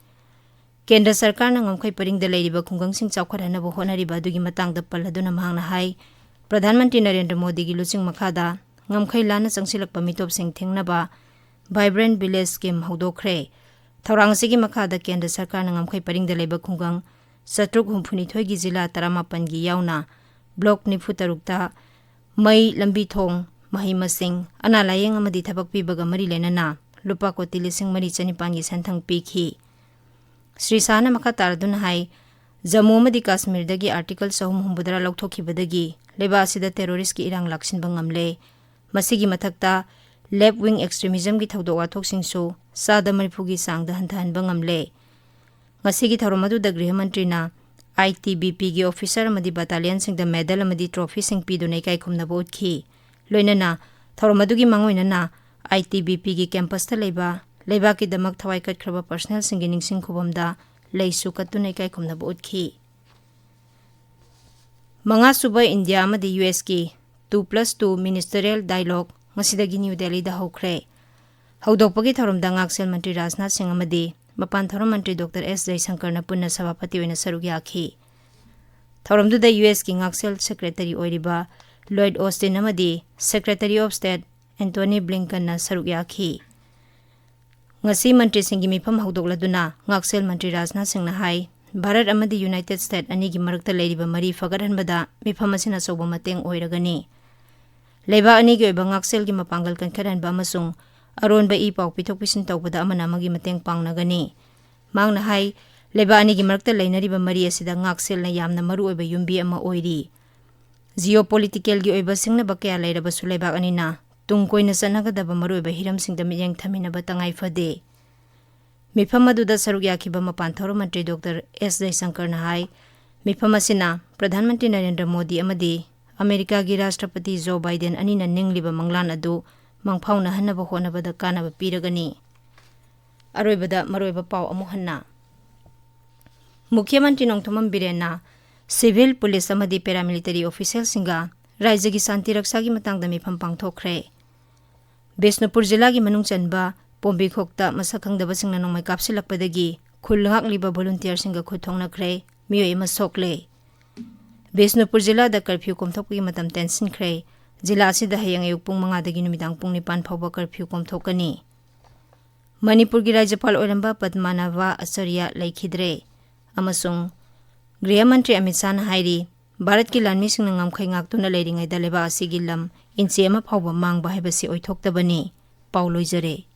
ꯀꯦꯟꯗ꯭ꯔ ꯁꯔꯀꯥꯔꯅ ꯉꯝꯈꯩ ꯄꯔꯤꯡꯗ ꯂꯩꯔꯤꯕ ꯈꯨꯡꯒꯪꯁꯤꯡ ꯆꯥꯎꯈꯠꯍꯟꯅꯕ ꯍꯣꯠꯅꯔꯤꯕ ꯑꯗꯨꯒꯤ ꯃꯇꯥꯡꯗ ꯄꯜꯂꯗꯨꯅ ꯃꯍꯥꯛꯅ ꯍꯥꯏ, ꯄ꯭ꯔꯙꯥꯟ ꯃꯟꯇ꯭ꯔꯤ ꯅꯔꯦꯟꯗ꯭ꯔ ꯃꯣꯗꯤꯒꯤ ꯂꯨꯆꯤꯡ ꯃꯈꯥꯗ ꯉꯝꯈꯩ ꯂꯥꯟꯅ ꯆꯪꯁꯤꯜꯂꯛꯄ ꯃꯤꯇꯣꯞꯁꯤꯡ ꯊꯤꯡꯅꯕ Vibrant Village Scheme ꯍꯧꯗꯣꯛꯈ꯭ꯔꯦ꯫ ꯊꯧꯔꯥꯡ ꯑꯁꯤꯒꯤ ꯃꯈꯥꯗ ꯀꯦꯟꯗ꯭ꯔ ꯁꯔꯀꯥꯔꯅ ꯉꯝꯈꯩ ꯄꯔꯤꯡꯗ ꯂꯩꯕ ꯈꯨꯡꯒꯪ ꯆꯥꯇ꯭ꯔꯨꯛ ꯍꯨꯝꯐꯨꯅꯤꯊꯣꯏꯒꯤ ꯖꯤꯂꯥ ꯇꯔꯥꯃꯥꯄꯟꯒꯤ ꯌꯥꯎꯅ block ꯅꯤꯐꯨ ꯇꯔꯨꯛꯇ ꯃꯩ, ꯂꯝꯕꯤ ꯊꯣꯡ, ꯃꯍꯩ ꯃꯁꯤꯡ, ꯑꯅꯥ ꯂꯥꯌꯦꯡ ꯑꯃꯗꯤ ꯊꯕꯛ ꯄꯤꯕꯒ ꯃꯔꯤ ꯂꯩꯅꯅ ꯂꯨꯄꯥ ꯀꯣꯇꯤ ꯂꯤꯁꯤꯡ ꯃꯔꯤ ꯆꯅꯤꯄꯥꯟꯒꯤ ꯁꯦꯟꯊꯪ ꯄꯤꯈꯤ꯫ ꯁ꯭ꯔꯤ ꯁꯥꯍꯅ ꯃꯈꯥ ꯇꯥꯔꯗꯨꯅ ꯍꯥꯏ, ꯖꯝꯃꯨ ꯑꯃꯗꯤ ꯀꯥꯁꯃꯤꯔꯗꯒꯤ Article ꯆꯍꯨꯝ ꯍꯨꯝꯐꯨꯇꯔꯥ ꯂꯧꯊꯣꯛꯈꯤꯕꯗꯒꯤ ꯂꯩꯕꯥꯛ ꯑꯁꯤꯗ terroristꯀꯤ ꯏꯔꯥꯡ ꯂꯥꯛꯁꯤꯟꯕ ꯉꯝꯂꯦ꯫ ꯃꯁꯤꯒꯤ ꯃꯊꯛꯇ left wing extremismꯒꯤ ꯊꯧꯗꯣꯛ ꯋꯥꯊꯣꯛꯁꯤꯡꯁꯨ ꯆꯥꯗ ꯃꯔꯤꯐꯨꯒꯤ ꯆꯥꯡꯗ ꯍꯟꯊꯍꯟꯕ ꯉꯝꯂꯦ꯫ ꯉꯁꯤꯒꯤ ꯊꯧꯔꯝ ꯑꯗꯨꯗ ꯒ꯭ꯔꯤꯍ ꯃꯟꯇ꯭ꯔꯤꯅ ꯑꯥꯏ ꯇꯤ ꯕꯤ ꯄꯤꯒꯤ ꯑꯣꯐꯤꯁꯥꯔ ꯑꯃꯗꯤ ꯕꯠꯇꯥꯂꯤꯌꯟꯁꯤꯡꯗ ꯃꯦꯗꯜ ꯑꯃꯗꯤ ꯇ꯭ꯔꯣꯐꯤꯁꯤꯡ ꯄꯤꯗꯨꯅ ꯏꯀꯥꯏ ꯈꯨꯝꯅꯕ ꯎꯠꯈꯤ꯫ ꯂꯣꯏꯅꯅ ꯊꯧꯔꯝ ꯑꯗꯨꯒꯤ ꯃꯥꯡꯑꯣꯏꯅꯅ ꯑꯥꯏ ꯇꯤ ꯕꯤ ꯄꯤꯒꯤ ꯀꯦꯝꯄꯁꯇ ꯂꯩꯕ ꯂꯩꯕꯥꯛꯀꯤꯗꯃꯛ ꯊꯋꯥꯏ ꯀꯠꯈ꯭ꯔꯕ ꯄꯔꯁꯅꯦꯜꯁꯤꯡꯒꯤ ꯅꯤꯡꯁꯤꯡ ꯈꯨꯕꯝꯗ ꯂꯩꯁꯨ ꯀꯠꯇꯨꯅ ꯏꯀꯥꯏ ꯈꯨꯝꯅꯕ ꯎꯠꯈꯤ꯫ ꯃꯉꯥꯁꯨꯕ ꯏꯟꯗꯤꯌꯥ ꯑꯃꯗꯤ ꯌꯨ ꯑꯦꯁꯀꯤ two plus two ministerial dialogue ꯉꯁꯤꯗꯒꯤ ꯅ꯭ꯌꯨ ꯗꯦꯜꯂꯤꯗ ꯍꯧꯈ꯭ꯔꯦ꯫ ꯍꯧꯗꯣꯛꯄꯒꯤ ꯊꯧꯔꯝꯗ ꯉꯥꯛꯁꯦꯜ ꯃꯟꯇ꯭ꯔꯤ ꯔꯥꯖꯅꯥꯊ ꯁꯤꯡ ꯑꯃꯗꯤ ꯃꯄꯥꯟ ꯊꯧꯔꯝ ꯃꯟꯇ꯭ꯔꯤ ꯗꯣꯛꯇꯔ ꯑꯦꯁ ꯖꯌꯁꯪꯀꯔꯅ ꯄꯨꯟꯅ ꯁꯚꯥꯄꯇꯤ ꯑꯣꯏꯅ ꯁꯔꯨꯛ ꯌꯥꯈꯤ꯫ ꯊꯧꯔꯝꯗꯨꯗ ꯌꯨ ꯑꯦꯁꯀꯤ ꯉꯥꯛꯁꯦꯜ ꯁꯦꯀ꯭ꯔꯦꯇꯔꯤ ꯑꯣꯏꯔꯤꯕ ꯂꯣꯏꯗ ꯑꯣꯁꯇꯤꯟ ꯑꯃꯗꯤ ꯁꯦꯀ꯭ꯔꯦꯇꯔꯤ ꯑꯣꯐ ꯁ꯭ꯇꯦꯠ ꯑꯦꯟꯇꯣꯅꯤ ꯕ꯭ꯂꯤꯡꯀꯟꯅ ꯁꯔꯨꯛ ꯌꯥꯈꯤ꯫ ꯉꯁꯤ ꯃꯟꯇ꯭ꯔꯤꯁꯤꯡꯒꯤ ꯃꯤꯐꯝ ꯍꯧꯗꯣꯛꯂꯗꯨꯅ ꯉꯥꯛꯁꯦꯜ ꯃꯟꯇ꯭ꯔꯤ ꯔꯥꯖꯅꯥꯊ ꯁꯤꯡꯅ ꯍꯥꯏ, ꯚꯥꯔꯠ ꯑꯃꯗꯤ ꯌꯨꯅꯥꯏꯇꯦꯗ ꯁ꯭ꯇꯦꯠ ꯑꯅꯤꯒꯤ ꯃꯔꯛꯇ ꯂꯩꯔꯤꯕ ꯃꯔꯤ ꯐꯒꯠꯍꯟꯕꯗ ꯃꯤꯐꯝ ꯑꯁꯤꯅ ꯑꯆꯧꯕ ꯃꯇꯦꯡ ꯑꯣꯏꯔꯒꯅꯤ꯫ ꯂꯩꯕꯥꯛ ꯑꯅꯤꯒꯤ ꯑꯣꯏꯕ ꯉꯥꯛꯁꯦꯜꯒꯤ ꯃꯄꯥꯡꯒꯜ ꯀꯟꯈꯠꯍꯟꯕ ꯑꯃꯁꯨꯡ ꯑꯔꯣꯟꯕ ꯏ ꯄꯥꯎ ꯄꯤꯊꯣꯛ ꯄꯤꯁꯤꯟ ꯇꯧꯕꯗ ꯑꯃꯅ ꯑꯃꯒꯤ ꯃꯇꯦꯡ ꯄꯥꯡꯅꯒꯅꯤ꯫ ꯃꯍꯥꯛꯅ ꯍꯥꯏ, ꯂꯩꯕꯥꯛ ꯑꯅꯤꯒꯤ ꯃꯔꯛꯇ ꯂꯩꯅꯔꯤꯕ ꯃꯔꯤ ꯑꯁꯤꯗ ꯉꯥꯛꯁꯦꯜꯅ ꯌꯥꯝꯅ ꯃꯔꯨꯑꯣꯏꯕ ꯌꯨꯝꯕꯤ ꯑꯃ ꯑꯣꯏꯔꯤ꯫ ꯖꯤꯑꯣ ꯄꯣꯂꯤꯇꯤꯀꯦꯜꯒꯤ ꯑꯣꯏꯕ ꯁꯤꯡꯅꯕ ꯀꯌꯥ ꯂꯩꯔꯕꯁꯨ ꯂꯩꯕꯥꯛ ꯑꯅꯤꯅ ꯇꯨꯡ ꯀꯣꯏꯅ ꯆꯠꯅꯒꯗꯕ ꯃꯔꯨꯑꯣꯏꯕ ꯍꯤꯔꯝꯁꯤꯡꯗ ꯃꯤꯠꯌꯦꯡ ꯊꯝꯃꯤꯟꯅꯕ ꯇꯉꯥꯏ ꯐꯗꯦ꯫ ꯃꯤꯐꯝ ꯑꯗꯨꯗ ꯁꯔꯨꯛ ꯌꯥꯈꯤꯕ ꯃꯄꯥꯟ ꯊꯧꯔꯝ ꯃꯟꯇ꯭ꯔꯤ ꯗꯣꯛꯇꯔ ꯑꯦꯁ ꯖꯌꯁꯪꯀꯔꯅ ꯍꯥꯏ, ꯃꯤꯐꯝ ꯑꯁꯤꯅ ꯄ꯭ꯔꯙꯥꯟ ꯃꯟꯇ꯭ꯔꯤ ꯅꯔꯦꯟꯗ꯭ꯔ ꯃꯣꯗꯤ ꯑꯃꯗꯤ ꯑꯃꯦꯔꯤꯀꯥꯒꯤ ꯔꯥꯁꯇ꯭ꯔꯄꯇꯤ ꯖꯣ ꯕꯥꯏꯗꯦꯟ ꯑꯅꯤꯅ ꯅꯤꯡꯂꯤꯕ ꯃꯪꯂꯥꯟ ꯑꯗꯨ ꯃꯪꯐꯥꯎꯅꯍꯟꯅꯕ ꯍꯣꯠꯅꯕꯗ ꯀꯥꯟꯅꯕ ꯄꯤꯔꯒꯅꯤ꯫ ꯑꯔꯣꯏꯕꯗ ꯃꯔꯨꯑꯣꯏꯕ ꯄꯥꯎ ꯑꯃꯨꯛ ꯍꯟꯅ꯫ ꯃꯨꯈ꯭ꯌ ꯃꯟꯇ꯭ꯔꯤ ꯅꯣꯡꯊꯣꯝꯕꯝ ꯕꯤꯔꯦꯟꯅ ꯁꯤꯚꯤꯜ, ꯄꯨꯂꯤꯁ ꯑꯃꯗꯤ ꯄꯦꯔꯥꯃꯤꯂꯤꯇꯔꯤ ꯑꯣꯐꯤꯁꯤꯌꯦꯜꯁꯤꯡꯒ ꯔꯥꯖ꯭ꯌꯒꯤ ꯁꯥꯟꯇꯤ ꯔꯛꯁꯥꯒꯤ ꯃꯇꯥꯡꯗ ꯃꯤꯐꯝ ꯄꯥꯡꯊꯣꯛꯈ꯭ꯔꯦ꯫ ꯕꯤꯁꯅꯨꯄꯨꯔ ꯖꯤꯂꯥꯒꯤ ꯃꯅꯨꯡ ꯆꯟꯕ ꯄꯣꯝꯕꯤꯈꯣꯛꯇ ꯃꯁꯛ ꯈꯪꯗꯕꯁꯤꯡꯅ ꯅꯣꯡꯃꯩ ꯀꯥꯞꯁꯤꯜꯂꯛꯄꯗꯒꯤ ꯈꯨꯜ ꯉꯥꯛꯂꯤꯕ ꯚꯣꯂꯨꯟꯇꯤꯌꯔꯁꯤꯡꯒ ꯈꯨꯠ ꯊꯣꯛꯅꯈ꯭ꯔꯦ, ꯃꯤꯑꯣꯏ ꯑꯃ ꯁꯣꯛꯂꯦ꯫ ꯕꯤꯁꯅꯨꯄꯨꯔ ꯖꯤꯂꯥꯗ ꯀꯔꯐ꯭ꯌꯨ ꯀꯣꯝꯊꯣꯛꯄꯒꯤ ꯃꯇꯝ ꯇꯦꯟꯁꯤꯟꯈ꯭ꯔꯦ꯫ ꯖꯤꯂꯥ ꯑꯁꯤꯗ ꯍꯌꯦꯡ ꯑꯌꯨꯛ ꯄꯨꯡ ꯃꯉꯥꯗꯒꯤ ꯅꯨꯃꯤꯗꯥꯡ ꯄꯨꯡ ꯅꯤꯄꯥꯟ ꯐꯥꯎꯕ ꯀꯔꯐ꯭ꯌꯨ ꯀꯣꯝꯊꯣꯛꯀꯅꯤ꯫ ꯃꯅꯤꯄꯨꯔꯒꯤ ꯔꯥꯖ꯭ꯌꯄꯥꯜ ꯑꯣꯏꯔꯝꯕ ꯄꯗꯃꯅꯥꯚ ꯑꯆꯥꯔꯌ ꯂꯩꯈꯤꯗ꯭ꯔꯦ ꯑꯃꯁꯨꯡ ꯒ꯭ꯔꯤꯍ ꯃꯟꯇ꯭ꯔꯤ ꯑꯃꯤꯠ ꯁꯥꯍꯅ ꯍꯥꯏꯔꯤ, ꯚꯥꯔꯠꯀꯤ ꯂꯥꯟꯃꯤꯁꯤꯡꯅ ꯉꯝꯈꯩ ꯉꯥꯛꯇꯨꯅ ꯂꯩꯔꯤꯉꯩꯗ ꯂꯩꯕꯥꯛ ꯑꯁꯤꯒꯤ ꯂꯝ ꯏꯟꯆꯤ ꯑꯃ ꯐꯥꯎꯕ ꯃꯥꯡꯕ ꯍꯥꯏꯕꯁꯤ ꯑꯣꯏꯊꯣꯛꯇꯕꯅꯤ꯫ ꯄꯥꯎ ꯂꯣꯏꯖꯔꯦ꯫